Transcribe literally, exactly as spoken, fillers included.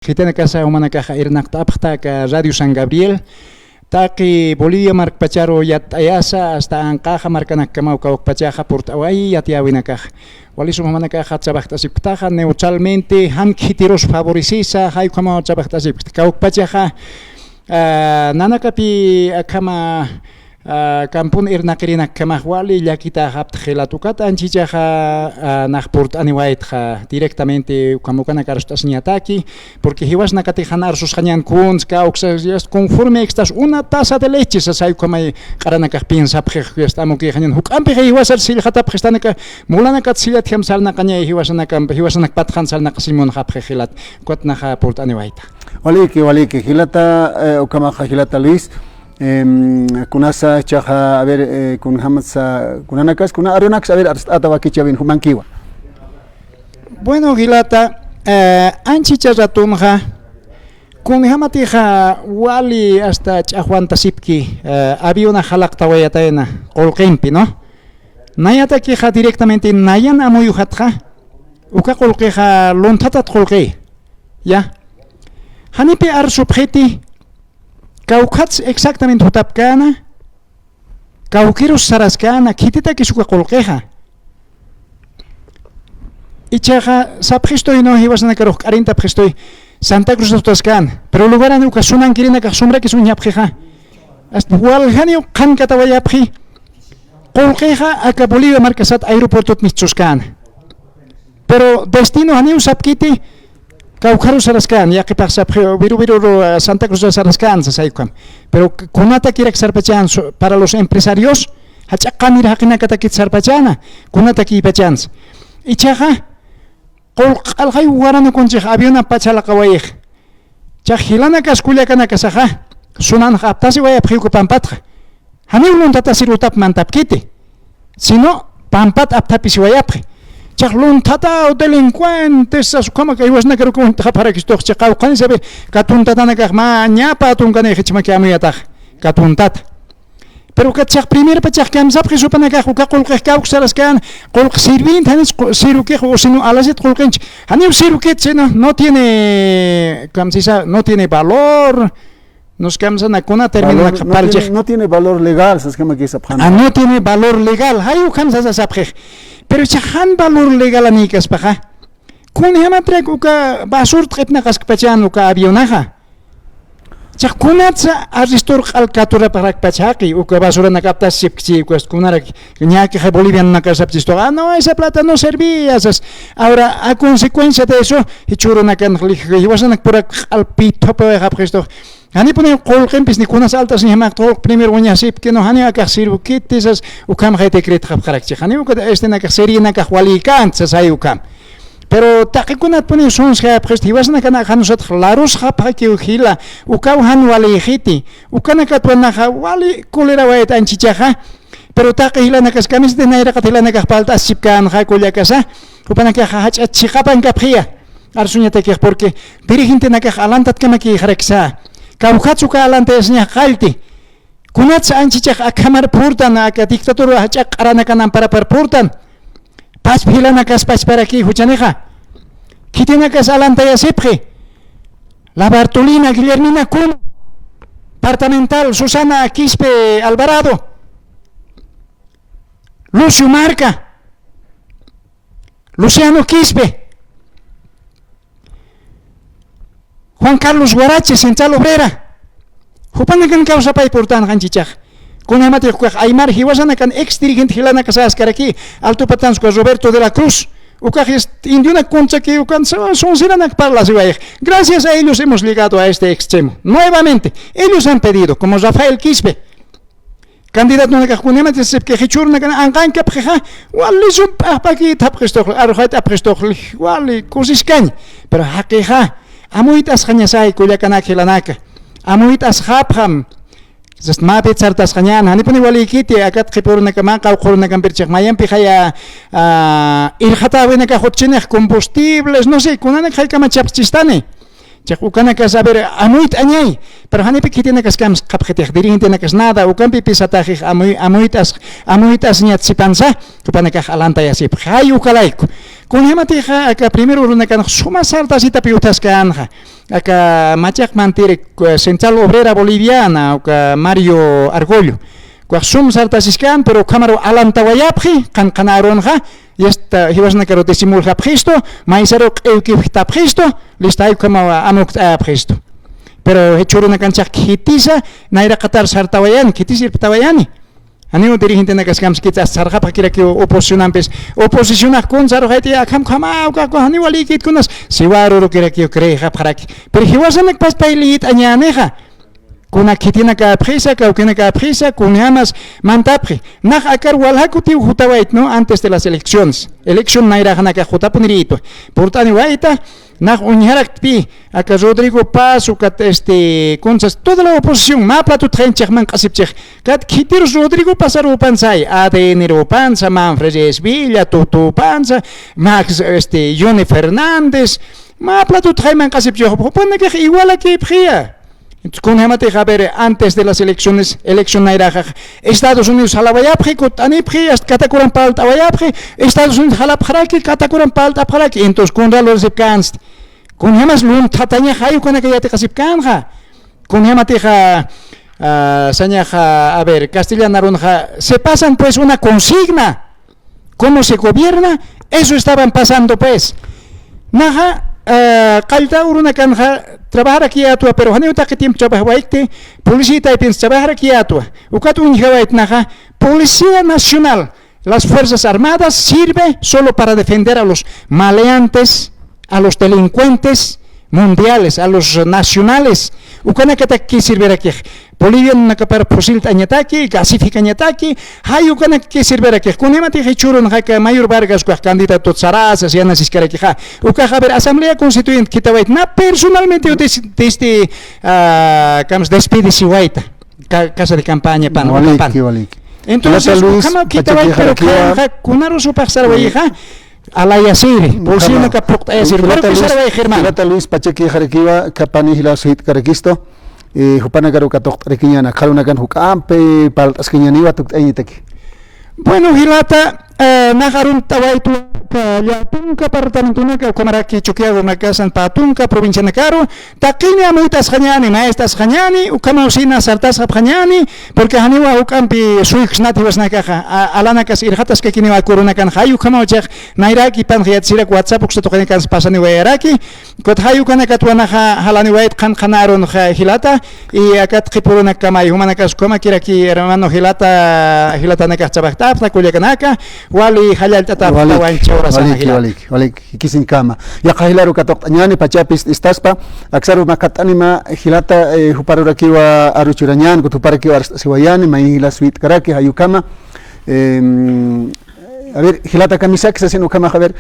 Khitinakasa jumanakaxa irnaqt'apxta aka Radio San Gabriel, taqi Bolivia markpacharu yatt'ayasa, hasta anqaxa markanakamaw kawkpachaxa purt'awayi yatiyäwinakaxa. Wali sum jumanakaxa trabajatasipktaxa, neutralmente, jan khitirus favorecisa, jay ukhamaw trabajatasipkta. Kawkpachaxa, ah, nanakapi akhama, ah, campun irnaqirinakkamax wali llakitaxapta jilat, ukat anchichaxa, ah, nax purt'aniwaytxa directamente ukham ukanak arst'asiñataki, porque jiwasnakatix jan arsusxañan kunsa, kawksa, conforme extas una taza de leche sasay ukhamay q'aranakax piensapxix, hasta amukixañan juk'ampix jiwasar sillxatapxistanaka, mulanakat sillatjam sarnaqañay jiwasanakamp, jiwasanak patxan sarnaqasiñ munxapxix jilat, ukat naxa purt'aniwayta. Waliki, waliki, jilata, eh, ukhamaxa jilata Luis, em, kunasa ichaxa, a ver, eh, kunjamasa, kunanakas, kuna arunakas, a ver, arst'ata wakichawin jumankiwa. Bueno, jilata, eh, anchicha ratunxa, kunjamatixa wali hasta ch'axwantasipki, eh, aviona jalaqtawayatayna qullqimpi, ¿no? Nayatakixa directamente nayan amuyuxatxa, uka qullqixa lunthatat qullqi, ya. Janipi arsupxiti, kawkhats exactamente jutapkäna, kawkirus saraskäna, khititakis uka qullqixa. Ichaxa sapxistuy, no, jiwasanakarux k'arintapxistuy, Santa Cruz sutaskän, pero lugaran uka sunankirinakax sumrakis uñjapxixa. Hasta waljaniw qhankatawayapxi, qullqixa aka Bolivia markasat aeropuertot mistuskän. Pero destino janiw sapkiti, kawkharu saraskän, yaqhipax sapxi, viru viruru, ah, Santa Cruz saraskän, sasay ukham. Pero k-, kunatakirak sarpachan, so-, para los empresarios, jach'a qanir jaqinakatakit sarpachana, kunatakipachans. Ichaxa, qullq q'alxay waranukunchix aviona pachalaqawayix. Chax jilanakas kullakanakasaxa, sunanx aptasiwayapxi uka pampatxa. Janiw luntatasir utap mantapkiti, sino pampat apthapisiwayapxi. Chax luntataw delincuentes, sas ukhama kay jiwasnakarukaw uñt'xapxarakistux, chi qawqhani sabi, katuntatanakax mä ñapa atunkanix ichhmaki amuyatax, katuntata. Pero ukat chax primer pachax kamsapxi supanakax uka qullqix kawk saraskän, qullq sirviente, janis qu-, sirukix, o sino alasit qullqinch. Janiw sirukit, sino no tiene, kamsisa, no tiene valor, nos kamsana kuna termina. Valor, no tiene, no tiene valor legal, sas kama kisa phan. Ah, no tiene valor legal, jay ukham sasa sapxix. Pero chax jan valor legal anikaspaxa, kunjamatrak uka basur t'q'ipnaqaskpachan uka avionaxa. Chax kunatsa arristur q'al katurapxarakpach jaqi, uka basuranak aptasipkchi, ukas kunarak ñakixa bolivianonakar sapchistuxa, "Ah, no, esa plata no servía", sas. Ahora, a consecuencia de eso, jichhürunakan, jiwasanakpurak q'al pithupiwayxapxistux. Janipuniw qullqimpis ni kunas altasiñjamax qullq primero uñasipki, no, janiw akax sirvukiti sas, ukhamxay decretxapxarakchi. Janiw ukat estenakax serienakax walïkänti sasay ukham. Pero taqikunatpuniw sunsxayapxist, jiwasanakan jan usatx larusxapxakiw jila, ukaw jan walïxiti, ukanakatwanaxa wali colerawayat anchichaxa, pero taqi jilanakas kamisita nayraqat jilanakax palt'asipkänxa kullakasa, jupanakaxa jach'a chiqapankapxiya, arsuñatakix, porque dirigentenakax alantatkamakïxaraksa, kawkhats uka alantayasiñax qallti, kunats anchichax akhamar purtan, aka dictadura jach'a q'aranakan amparapar purtan, pachpa jilanakas pachparaki juchanixa. Khitinakas alantayasipxi. La Bartolina, Guillermina Cun, departamental, Susana Quispe Alvarado, Lucio Marca, Luciano Quispe, Juan Carlos Huarache, Central Obrera. Jupanakan kawsapay purtan janchichax. Kunjamatix ukax aymar jiwasanakan ex dirigente jilanakasäskaraki, Alto Patanzco, Roberto de la Cruz. Ukax indionak kunchaki ukan sunsiranak parlasiwayix. Gracias a ellos hemos llegado a este extremo. Nuevamente, ellos han pedido, como Rafael Quispe. Candidatonakax kunjamatix sipki jichhürunakan anqankapxixa, wali sump'axpakïtapxistuxli, arxayt'apxistuxli, wali kusiskañ. Pero jaqixa, amuyt'asxañasay kullakanak jilanaka. Amuyt'asxapxam. Sas mä pitsartasxañän, janipuni walïkiti, akat qhipürunakama, qawqhürunakampirchix mayampixaya, ah, irxatäwinakax utjchinix combustibles, no sé, kunanak jaykamachapxchistani. Chiq ukanakas, a ver, amuyt'añay, pero janipi khitinakas kamsqapxitix, dirigentenakas nada, ukampi pisataxix amuy-, amuyt'as-, amuyt'asiñat sipansa, jupanakax alantayasipxi. Jay ukalayku. Kunjamatixa aka primer urunakanx suma sartasitapi utjaskänxa. aka machaq mantiri, eh, Central Obrera Boliviana, uka Mario Argollo. Ukax sum sartasiskän, pero ukhamaru alantawayapxi, qan qanarunxa, y hasta jiwasanakaru disimulxapxistu, maysaru q'iwkipxtapxistu, lista, jay ukhamaw amukt'ayapxistu. Pero jichhürunakanchix khitisa, nayraqatar sartawayani, khitis irptawayani. Janiw dirigentenakaskampis khitsa sarxapxakirakiw oposicionampis. Oposicionax kuns arxayt'i, akham khamaw, ukax janiw walikit kunas, siwa arurukirakiw creexapxaraki. Pero jiwasanakpas pay liyit'añänixa. Kuna khitinakäpxisa, kawkinakäpxisa, kunjamas mantapxi. Nax akar walja kutiw jutawayt, ¿no? Antes de las elecciones. Elección nayraxanakax jutapunirïtwa. Purt'aniwayta, nax uñjaraktpï, aka Rodrigo Paz, ukat, este, kunsas, toda la oposición, mä platut jaynchix manq'asipchix. Kat khitirus Rodrigo Paz arupansa, A D N arupansa, Manfred Esvilla, Tutupansa, Max, este, Johnny Fernández, mä platut jay manq'asipchix, jupanakax igualakipxiya. Entonces, kunjämatix, a ver, antes de las elecciones, elección nayraxax, Estados Unidos jalawayapxi, kutt'anipxi, hasta katakuran palt'awayapxi, Estados Unidos jalapxaraki, katakuran palt'apxaraki, entonces, kunra lurasipkänsti. Kunjämas luntatañax jay ukanaka yatiqasipkänxa. Kunjämatixa, ah, sañaxa, a ver, castellan arunxa, se pasan pues una consigna. ¿Cómo se gobierna? Eso estaban pasando, pues. Naxa, eh, qallta urunakanxa trabajarakiyätwa, pero janiw taqi tiempo trabajawaykti, policía taypinsa trabajarakiyätwa. Ukat uñjawayt naxa, Policía Nacional, las Fuerzas Armadas sirve solo para defender a los maleantes, a los delincuentes mundiales, a los nacionales. Ukanakatakki sirvirakix. Bolivianakapar fusilt'añataki, gasificañataki, jay ukanakki sirvirakix. Kunjämatix jichhürunxa aka Mayor Vargas ukax candidatot sarasas yanasiskarakixa. Ukax, a ver, Asamblea Constituyente khitawayt, na personalmente desde, ah, kams despidisiwayta. Ca-, casa de campaña, pan, waliki, pan. Waliki. Entonces, Jilata Luis, ukhamaw khitawayt, pero pachakixa rakiwa. Khayanxa, kunarus jupaxsarawayixa, alayasiri, ukhamaw. Pulsinaka phuqt'ayasiri. Jilata Luis, Warkusarawayi, Germán. Jilata Luis, pachakixa rakiwa, khapani jila suyt'karakistu, eh, jupanakaru katuqt'arakiñäni, akxarunakan juk'ampi, palt'askañäniwa tukt'ayañataki. Bueno, jilata, eh, nax aruntawaytwa, ka, llä tunka departamentonaka, ukhamaraki Chukiyawu, Makasan, pä tunka provincianakaru, taqini amuyt'asxañäni, maest'asxañäni, ukhamaw sina sartasxapxañäni, porque janiwa juk'ampi suyksnat jiwasnakaxa, a-, alanakas irxataskakiniwa kurunakan, jay ukhamaw chix, nayraki panxayat sirak WhatsApp uksa tuqinikansa pasaniwayaraki, kut jay ukanakatwa naxa jalaniwayt qhan qhanarunxa jilata, y akat qhipürunakkamay, jumanakas ukhamakiraki hermano jilata, jilatanakax trabajt'apxta, kullakanaka, wali jallallt'atapxta. Waliki, wañcha urasana waliki, jilata. Waliki, waliki. Jikisiñkama. Yaqha jilaru katuqt'añäni, pachapis ist'istaspa, aksaru makhatt'anima jilata, eh, juparurakiwa aru churañäni, kut juparakiwa arst'asiwayäni, may jila suyt'karaki, jay ukhama. Em, a ver, jilata kamisaki sasin ukhamax, a ver,